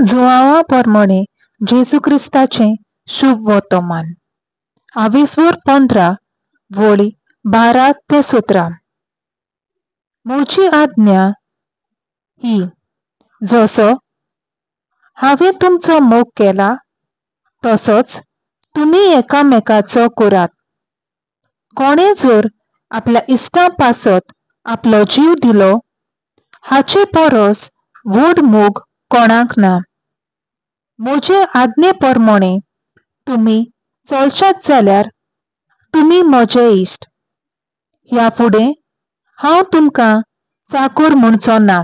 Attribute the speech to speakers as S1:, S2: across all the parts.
S1: जुआंवा पोरमोणे जेजू क्रिस्ताचें शुभ वर्तमान. आवेस्वोर 15 वळी 12 ते 17. म्हजी आज्ञा ही, जसो हांवें तुमचो मोग केला तसोच तुमी एकामेकाचो करात. कोणें जर आपल्या इश्टां पासत आपलो जीव दिलो हाचे परस व्हड मोग कोणाक ना. म्हजे आज्ञे प्रमाणे तुमी चलशात जाल्यार तुमी म्हजे इश्ट. ह्या फुडें हांव तुमकां चाकर म्हणचो ना,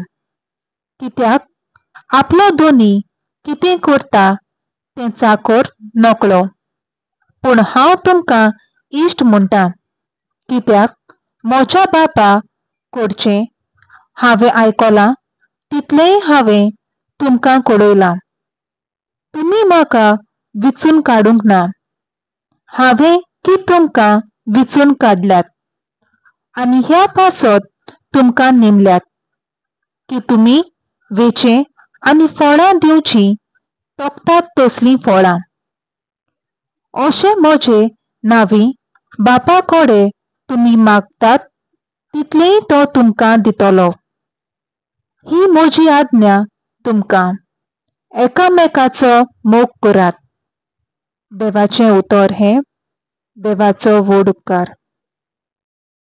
S1: कित्याक आपलो धनी कितें करता तें चाकर नकळो. पूण हांव तुमकां इश्ट म्हणटा, कित्याक म्हज्या बापा कडचें हांवें आयकलां तितलेंय हांवें तुमकां कळयलां. तुमी म्हाका विचून काडूंक ना, हांवें की तुमकां विचून काडल्यात आनी ह्या पासत तुमकां नेमल्यात की तुमी वेचें आनी फळां दिवचीं तोखतात तसलीं फळां. अशें म्हजे नांवी बापा कडेन तुमी मागतात तितलेंय तो तुमकां दितलो. ही म्हजी आज्ञा तुमकां, एकामेकाचो मोग करात. देवाचें उतर हें देवाचो व्हड उपकार.